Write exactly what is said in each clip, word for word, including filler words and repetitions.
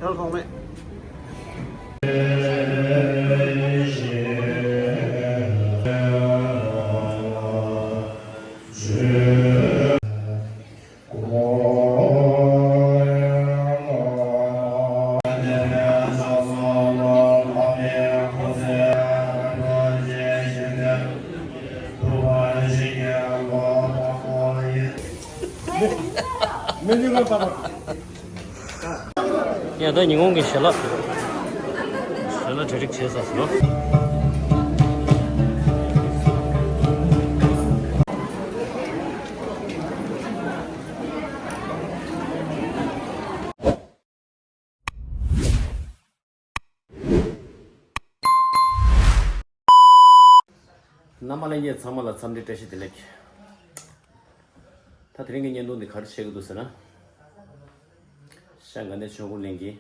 ཡང་ལྷོང་མེད། མི་ཉུང་བ་པ་པ། ཡ་ད་ཉིན་གུང་གི་ཞལ་ལག་ཞལ་ལག་གྲ་སྒྲིག་བྱས་ཚར་སོང་། རྣམ་པ་ལྷན་རྒྱས་ཚང་མ་ལ་འཚམས་འདྲི་བཀྲ་ཤིས་བདེ་ལེགས། ད་དེ་རིང་གི་བརྙན་ཐུང་འདི་ག་རེ་བཤད་ཀྱི་འདུག་ཟེར་ན། ཤང་དགའ་ལྡན་ཆོས་འཁོར་གླིང་གི་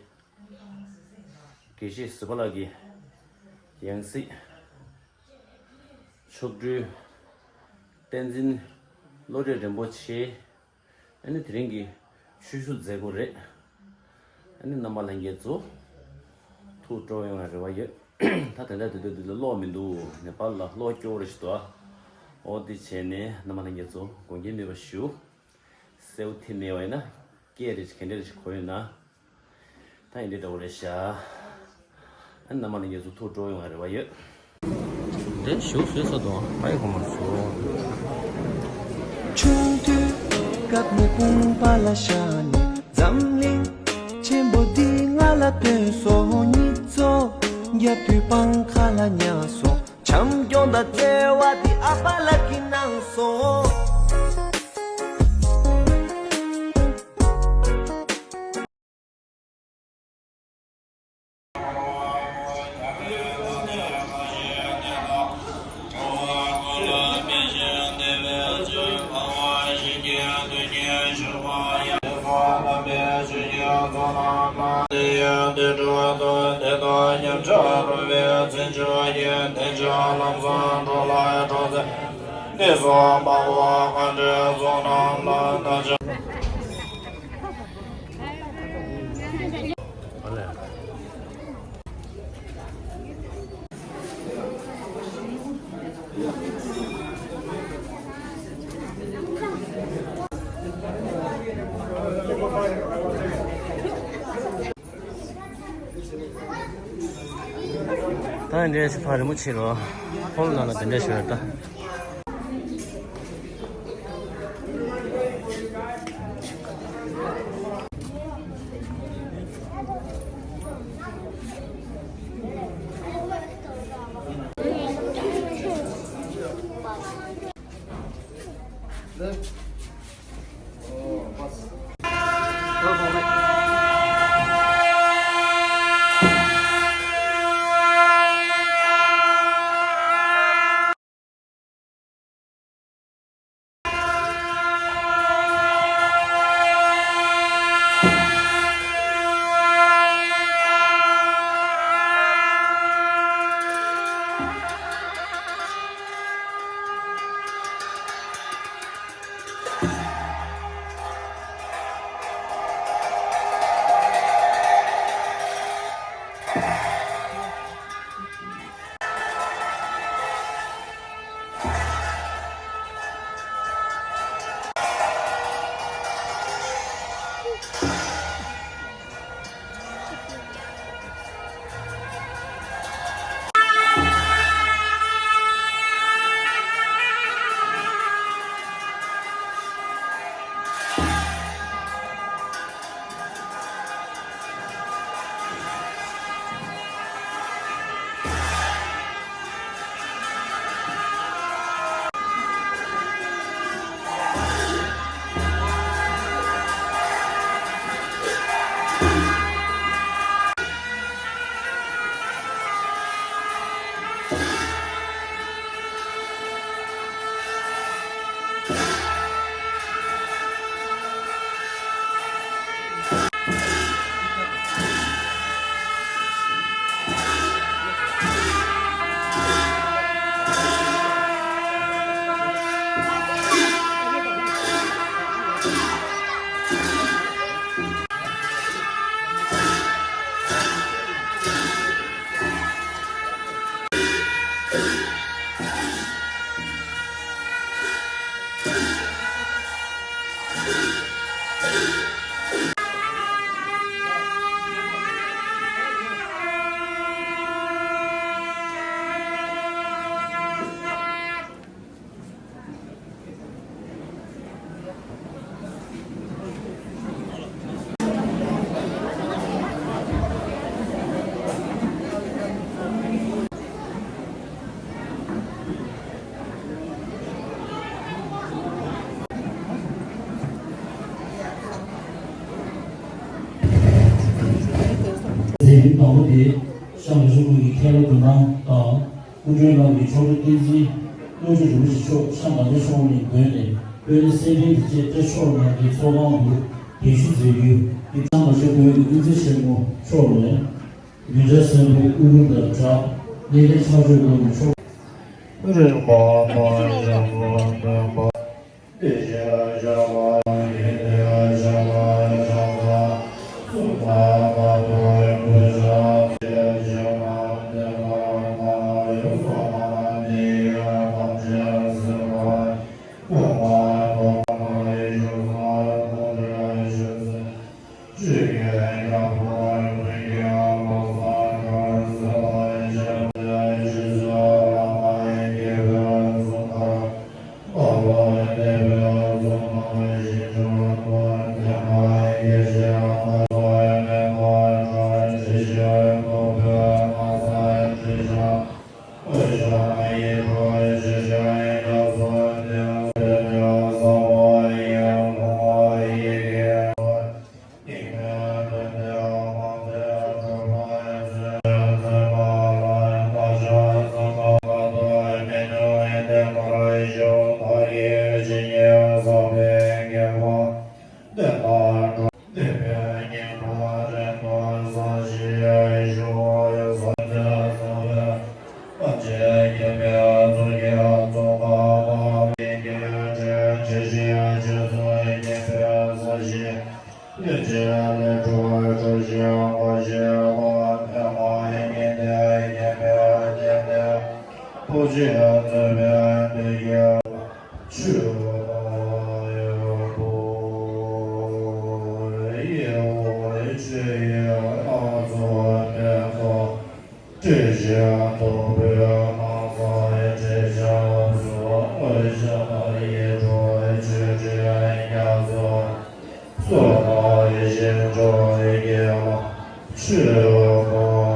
དགེ་བཤེས་ཟུར་པ་ལགས་ཀྱི་ཡང་སྲིད་མཆོག་སྤྲུལ་བསྟན་འཛིན་བློ་གྲོས་རིན་པོ་ཆེ། ཨ་ནི་དེ་རིང་གི་ཆོས་ཞུ་མཛད་སྒོ་རེད། ཨ་ནི་རྣམ་པ་ལྷན་རྒྱས་ཚོ་ཐུགས་སྤྲོ་ཡོང་བའི་རེ་བ་ཡོད། ད་དེ་འདྲ་དུས་དུས་འདི་ལ་གློག་མི་འདུག་ནེ་པཱལ་ལ་གློག་སྐྱོ་བོ་རེ་ཞིག་འདུག་ཨ། འོ་དེ་བྱས་ནས་རྣམ་པ་ལྷན་རྒྱས་ཚོ་དགོངས་འགལ་མེད་པ་ཞུ། གསལ་པོ་ཐིག་མེད་པ་ཡིན་ན་སྐད་རེ་ཞིག་ག་འདྲ་རེ་ཞིག་གོ་ཡོད་ན། ད་ཡིན་འདི་འདྲ་བོ་རེད་ཤག་ཨ་ནི་རྣམ་པ་ལྷན་རྒྱས་ཚོ་ཐུགས་སྤྲོ་ཡོང་བའི་རེ་བ་ཡོད། དེ་ཞུ་བཟོས་ས་དང་ཕ་ཡི་གོ་མར་བཟོ། ཆུང་དུས་སྐབས་ནས་དཔུང་པ་ལ་བཞག་ནས་འཛམ་གླིང་ཆེན་པོ་འདི་ང་ལ་སྟོན་སོང་། གཉིད་ཚོགས་རྒྱབ་དུས་སྤང་ཁ་ལ་ཉལ་སོང་། བྱམས་སྐྱོང་དང་བརྩེ་བ་འདི་ཨ་ཕ་ལགས་ཀྱིས་གནང་སོང་། ད་འདྲས་ཕ་རི་མོ་ཆེ་རོ། ཧོལ་ནང་ལ་དེ་འདྲས་ཞོར་ད། དེ་རིང་དང་པོ་དེ་ཤམ་བྷ་ཤ་ཁུལ་གྱི་མཁན་སློབ་དགེ་རྣམ་དང་སྐུ་མགྲོན་རྣམས་ཀྱིས་མཆོག་སྤྲུལ་བསྟན་འཛིན་བློ་གྲོས་རིན་པོ་ཆེ་མཆོག་ཤམ་བྷ་ཤ་ཁུལ་ནས་བགོས་ནས་དཔོན་སློབ་སེར་སྦྲེང་དེ་བཅས་བཀྲ་ཤིས་ལྷ་མོ་གི་ཚོགས་ཁང་དུ་གདན་ཞུ་མཛད་རྒྱུ་དེ་ཤམ་བྷ་ཤ་ཁུལ་གྱི་དབུ་མཛད་ཆེན་མོ་མཆོག་ནས་བདུན་ཕྲག་གསུམ་པའི་དབུ་འཁོར་དང་སྦྲགས་གནས་བརྟན་ཕྱག་མཆོད་སྐོར་གྱི་ཆོག་རིག་པ་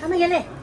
མ་ཡིན་པ།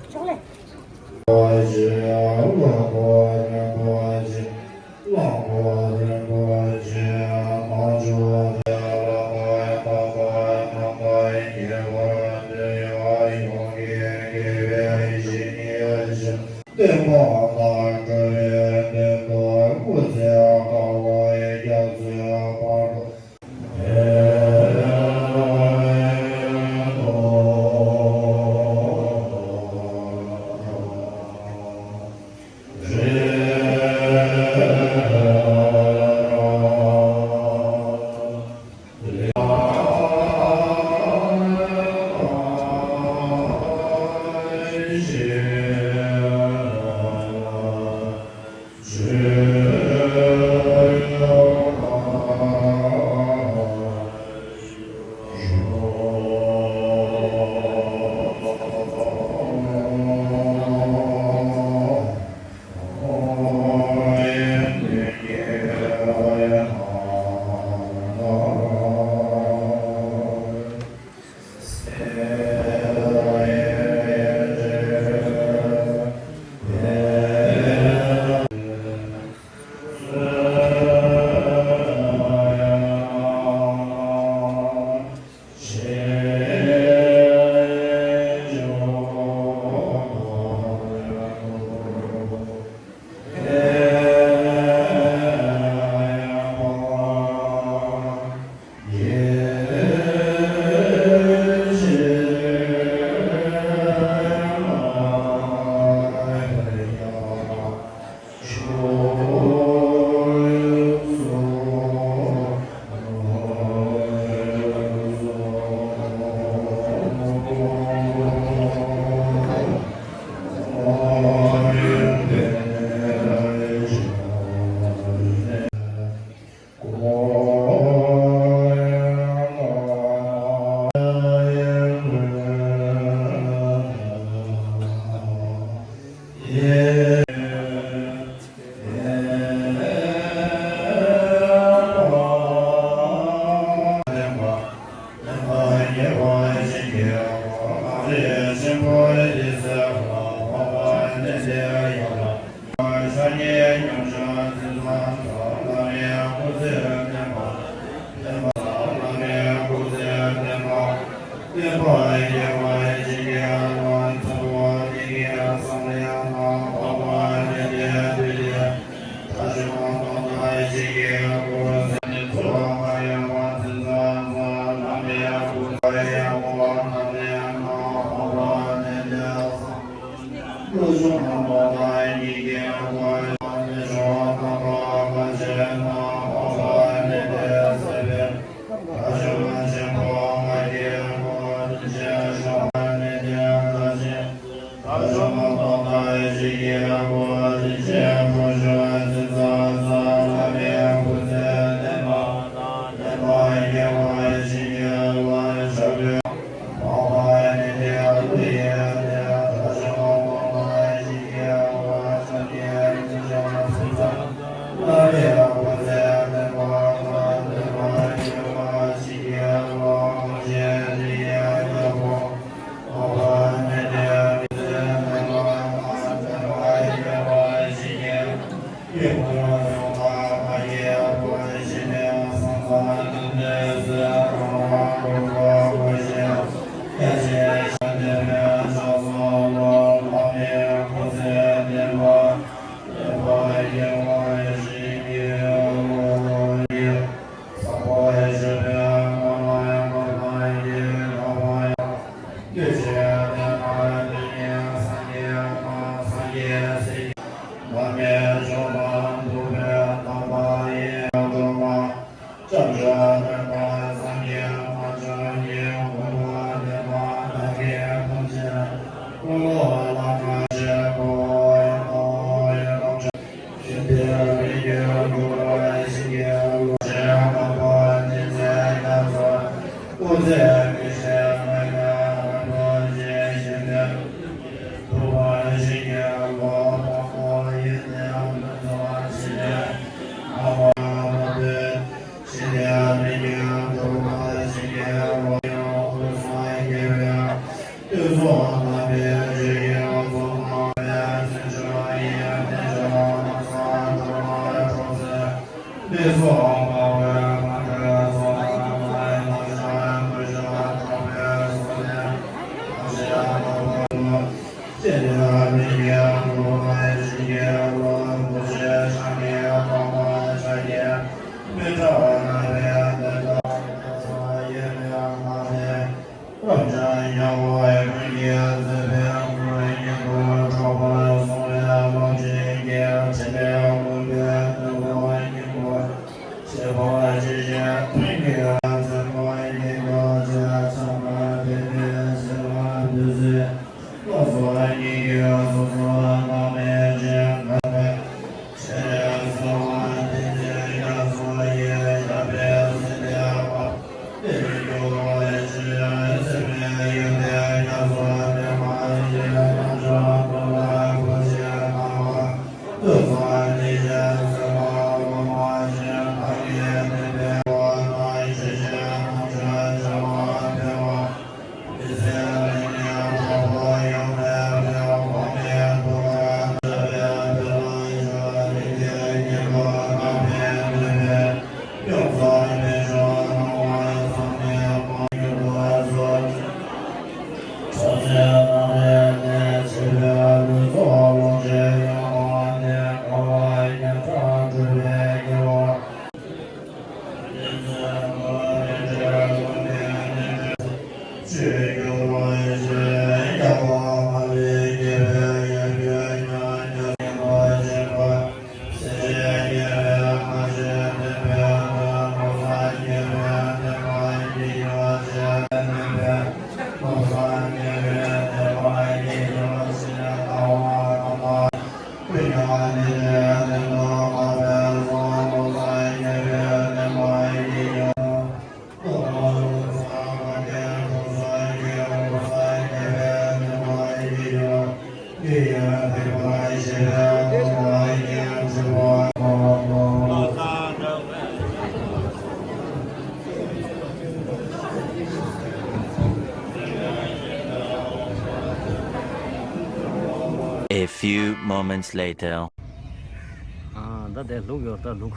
A few moments later. ཨ། ད་དེ་ལུག་ཡོད་ད་ལུག།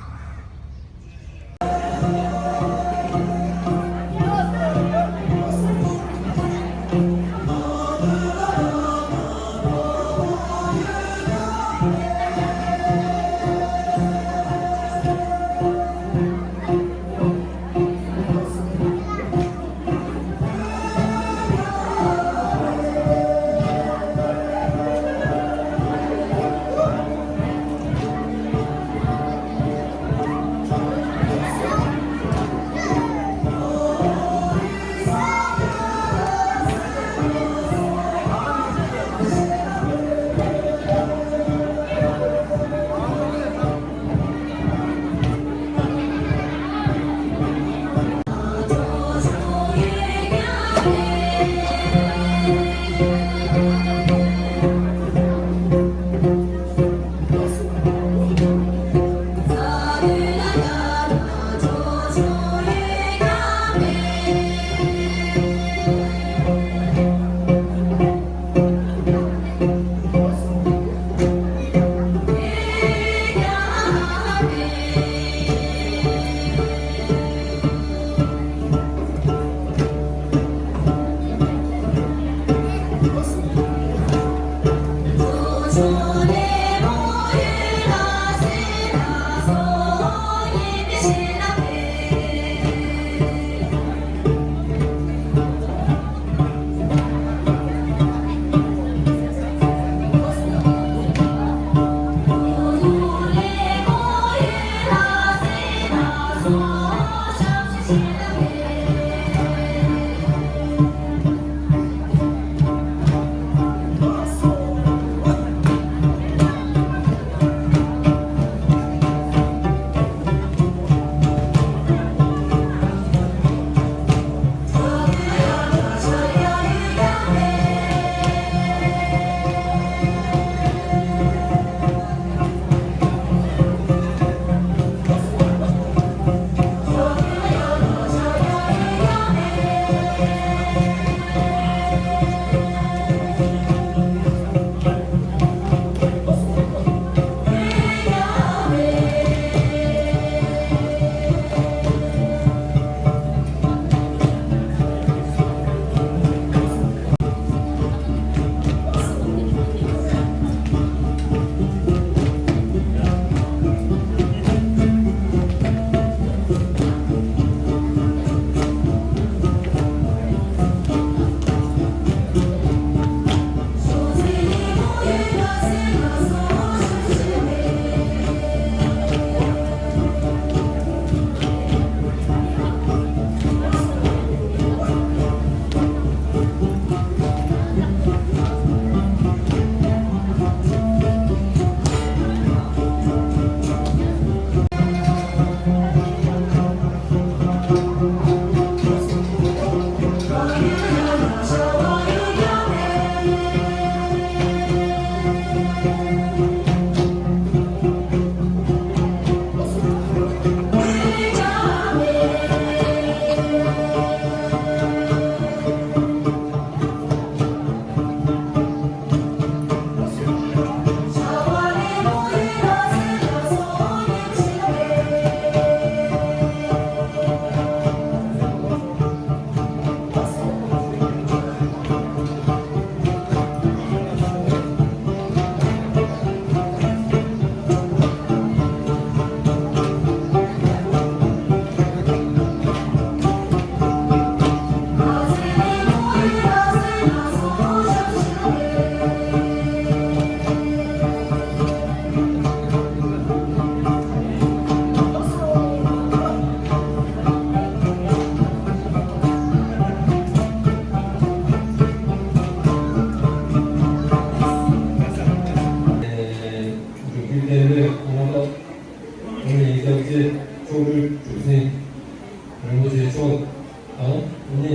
དང་། ནི་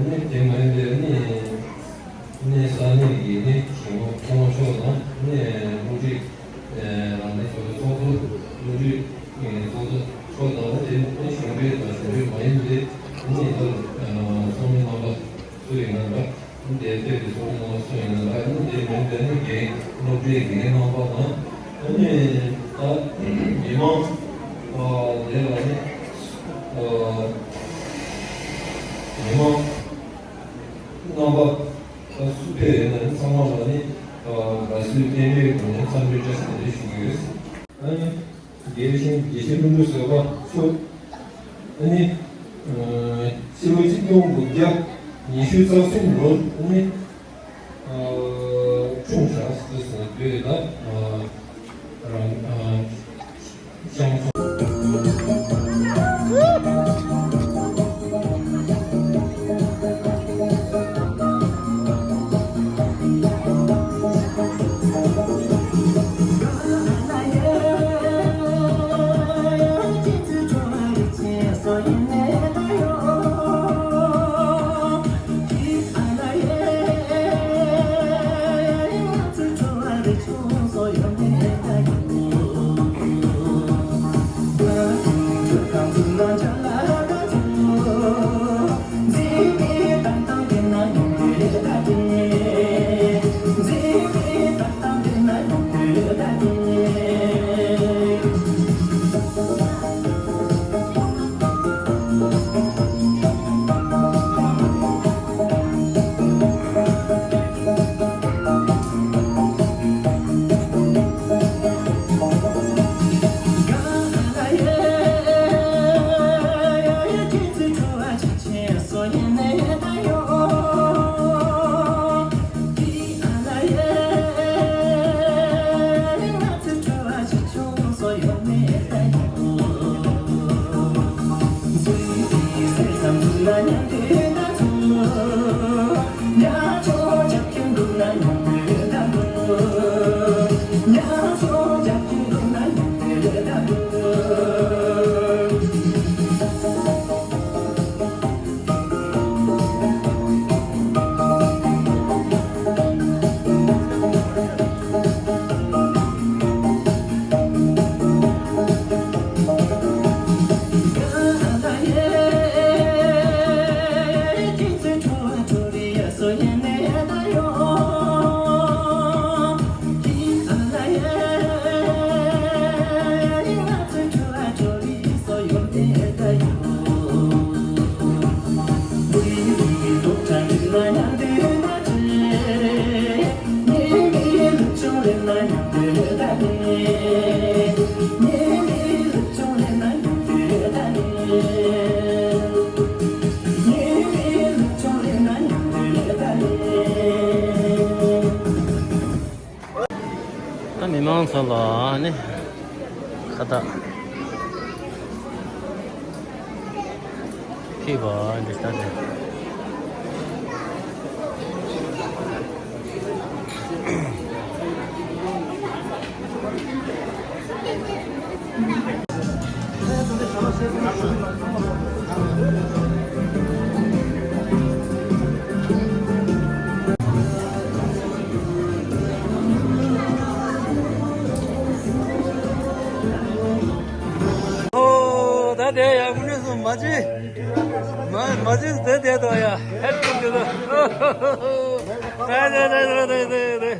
ནི་དེ་མ་ཡིན་པའི་ནི་ནི་ས་གནས་ཀྱི་ནི་གཞོན་ནུ་ཚོགས་མ་མཆོག་དང་ནི་སློབ་ཁྲིད་རང་བདེན་ཚོགས་པའི་ཚོགས་གཙོ། སློབ་ཁྲིད་ཚོགས་གཙོ་མཆོག་དང་དེ་ནི་གཞོན་པའི་དང་གཞོན་པའི་མ་ཡིན་པའི་ནི་ལོ་ཚོགས་མི་རྣམ་པ་སུ་ཡིན་ན་འདྲ། འདིར་ཕེབས་པའི་ཚོགས་མི་རྣམ་པ་སུ་ཡིན་ན་འདྲ། ཨ་ནི་འདིར་མེད་པའི་ནི་རྒན་སློབ་གྲྭའི་དགེ་རྒན་རྣམ་པ་དང་། ཨ་ནི་ད་མི་མང་ཨ་དེ་ལ་ནི་ཨ་མི་མང་རྣམ་པ་ད་སུ་ཕེབས་ཡོད་ན་ནི་ཚང་མ་ལ་ནི་ཨ་དགའ་བསུའི་རྟེན་འབྲེལ་སྒོ་ནས་འཚམས་འདྲི་བཀྲ་ཤིས་བདེ་ལེགས་ཞུ་གི་ཡོད། ཨ་ནི། དགེ་བཤེས་དགེ་བཤེས་ཀླུ་སྒྲུབ་བཟོད་པ་མཆོག་ཨ་ནི། ཕྱི་ལོ་ཆིག་སྟོང་དགུ་བརྒྱ་ཉི་ཤུ་རྩ་གསུམ་ལོར་ཨ་ནི། འཁྲུངས་བཞག་ཟེར་དུས་ད་རང་ཤང་ད་མི་མང་ཚོ་ལ་ནི་ཁ་བཏགས་ཕུལ་བ་འདི་ལྟ་སྟེ། ཨོ། ད་དེ་ཡག་པོ་ནས་སོང་མ་ཅི། མ་མ་ཅི་དེ་དེ་དོ་ཡ། ཧེད་ཀོ་དེ་དོ། དེ་དེ་དེ་དེ་དེ།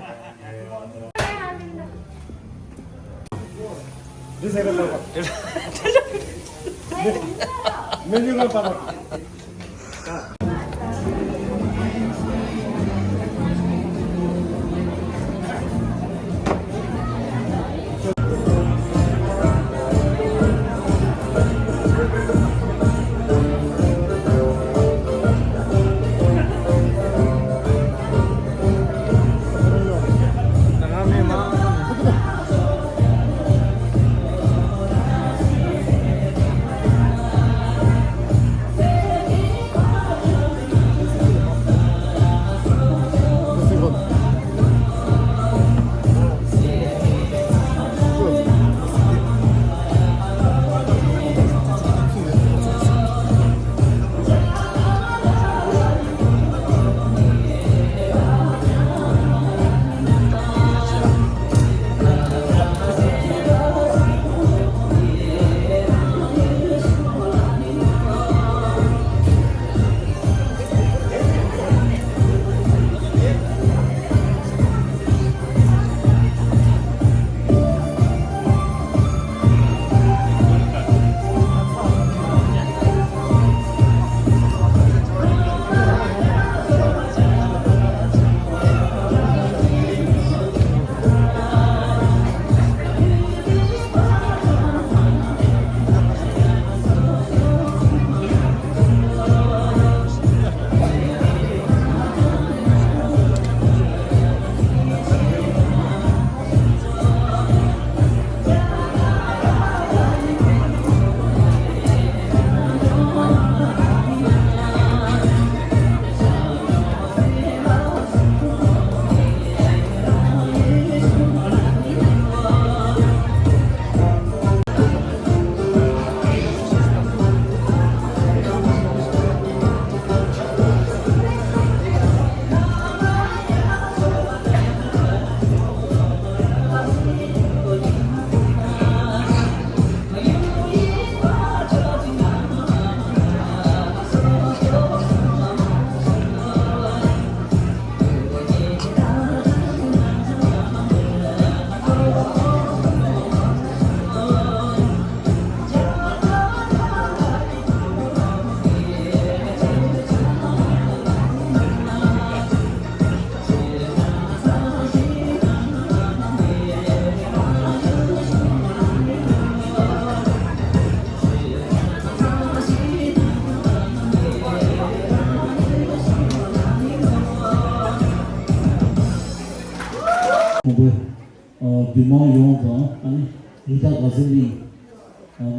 འདུས་མང་ཡོངས་དང་ཨ་ནི་རི་དྭགས་དགའ་ཚལ་གླིང་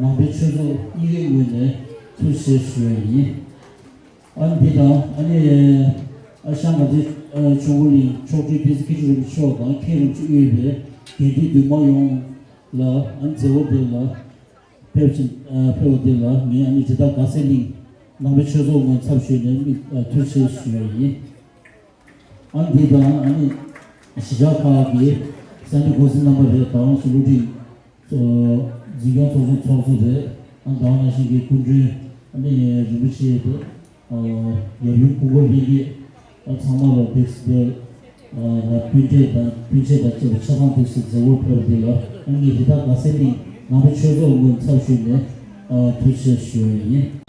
ནང་པའི་ཆོས་ཚོགས་གཉིས་ཀའི་ངོས་ནས་ཐུགས་རྗེ་ཆེ་ཞུ་ཡ་ཡིན། ཨ་ནི་འདི་དང་ཨ་ནི་ཨ་ཤང་དགའ་ཚལ་ཆོས་འཁོར་གླིང་མཆོག་སྤྲུལ་བསྟན་འཛིན་མཁས་གྲུབ་རིན་པོ་ཆེ་མཆོག་དང་མཁན་རིན་པོ་ཆེ་དབུས་པའི་དགེ་འདུན་འདུས་མང་ཡོངས་ལ་ཨ་ནི་མཛད་སྒོ་འདི་ལ་ཕེབས་ཕེབས་པ་འདི་ལ་ངས་ཨ་ནི་རི་དྭགས་དགའ་ཚལ་གླིང་ནང་པའི་ཆོས་ཚོགས་ངོས་ཚབ་ཞུས་ནས་མི་ཐུགས་རྗེ་ཆེ་ཞུ་ཡ་ཡིན། ཨ་ནི་འདི་དང་ཨ་ནི་གཞིས་ཆགས་ཁག་གི་ས་གནས་འགོ་འཛིན་རྣམ་པ་རེད། ད་རུང་སུ་བློ་གྲོས་འཛིན་སྐྱོང་ཚོགས་ཆུང་ཚོགས་གཙོ་རེད། ཨ་ནི་ད་ག་ནང་བཞིན་གྱི་སྐུ་མགྲོན་ཨ་ནི་རིན་པོ་ཆེ་དེ་ཡབ་ཡུམ་སྐུ་འཁོར་ལྷན་རྒྱས་ཨ་ཚང་མ་ལ་བདེ་སྐྱིད་ལ་སྤུན་མཆེད་དང་སྤུན་མཆེད་དང་བཅས་པ་ཆ་ཚང་བདེ་སྐྱིད་མཛད་སྒོར་ཕེབས་པ་འདི་ལ་ཨ་ནི་རི་དྭགས་དགའ་ཚལ་གླིང་ནང་པའི་ཆོས་ཚོགས་ངོས་ཚབ་ཞུས་ནས་ཨ་ཐུགས་རྗེ་ཆེ་ཞུ་ཡ་ཡིན།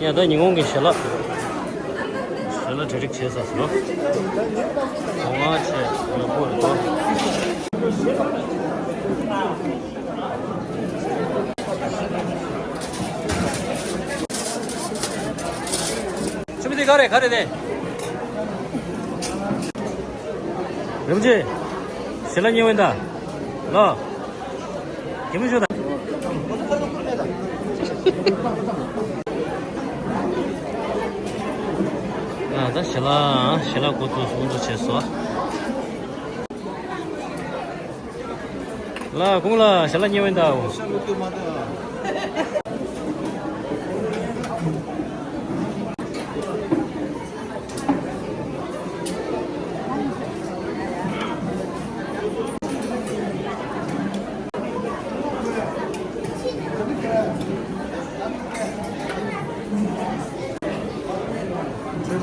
ཡ། ད་ཉིན་གུང་གི་ཞལ་ལག་ཞལ་ལག་གྲ་སྒྲིག་བྱས་ཚར་སོང་། སྒོ་ང་ཆེ་ཡག་པོ་རེད་དོ། ཆུ་མི་དེ་ག་རེད། ག་རེད་དེ། རིན་པོ་ཆེ། ཞལ་ལག་ཉེ་བའི་ད། ལོ། གད་མོ་ཤོར་ད། ཨ། ད་ཞལ་ལག་ཞལ་ལག་འགོ་བཙུགས་སོང་། འགོ་བཙུགས་བྱས་སོང་། ལ། གུང་ལ་ཞལ་ལག་ཉེ་བའི་ད།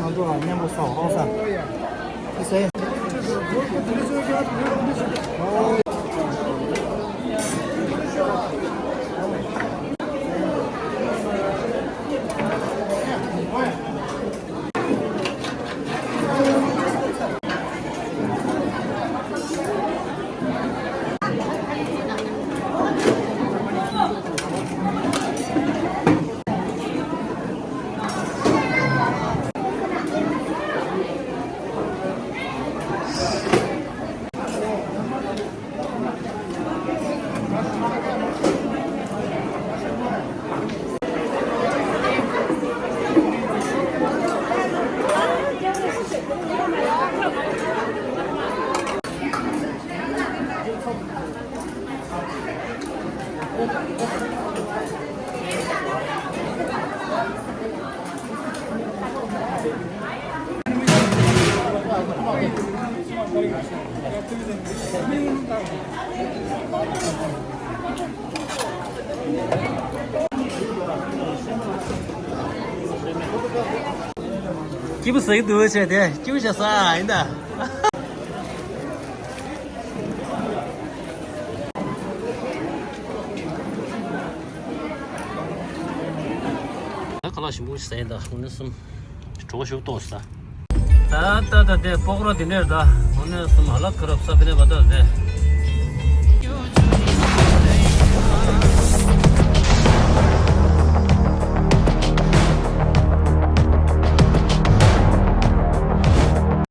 ང་ཚོ་ལ་མཉམ་པོ་སོང་ཧོང་སང་། སྐྱིད་པོ་ཟ་གི་འདུག་བྱས་ཏེ་སྐྱིད་པོ་བྱས་ས་ཡིན་ད། ད་ཁ་ལག་ཞིམ་པོ་ཞིག་ཟས་ཡིན་ད། དངོས་གནས་གསུམ་གྲོགས་ཞུ་ཏོག་ས། ད་ད་ད་དེ་སྤོག་ར་དེ་འདྲས་ད། དངོས་གནས་གསུམ་ཧ་ལ་ཁ་རབ་ས་ཕི་ནས་བ་ད་དེ།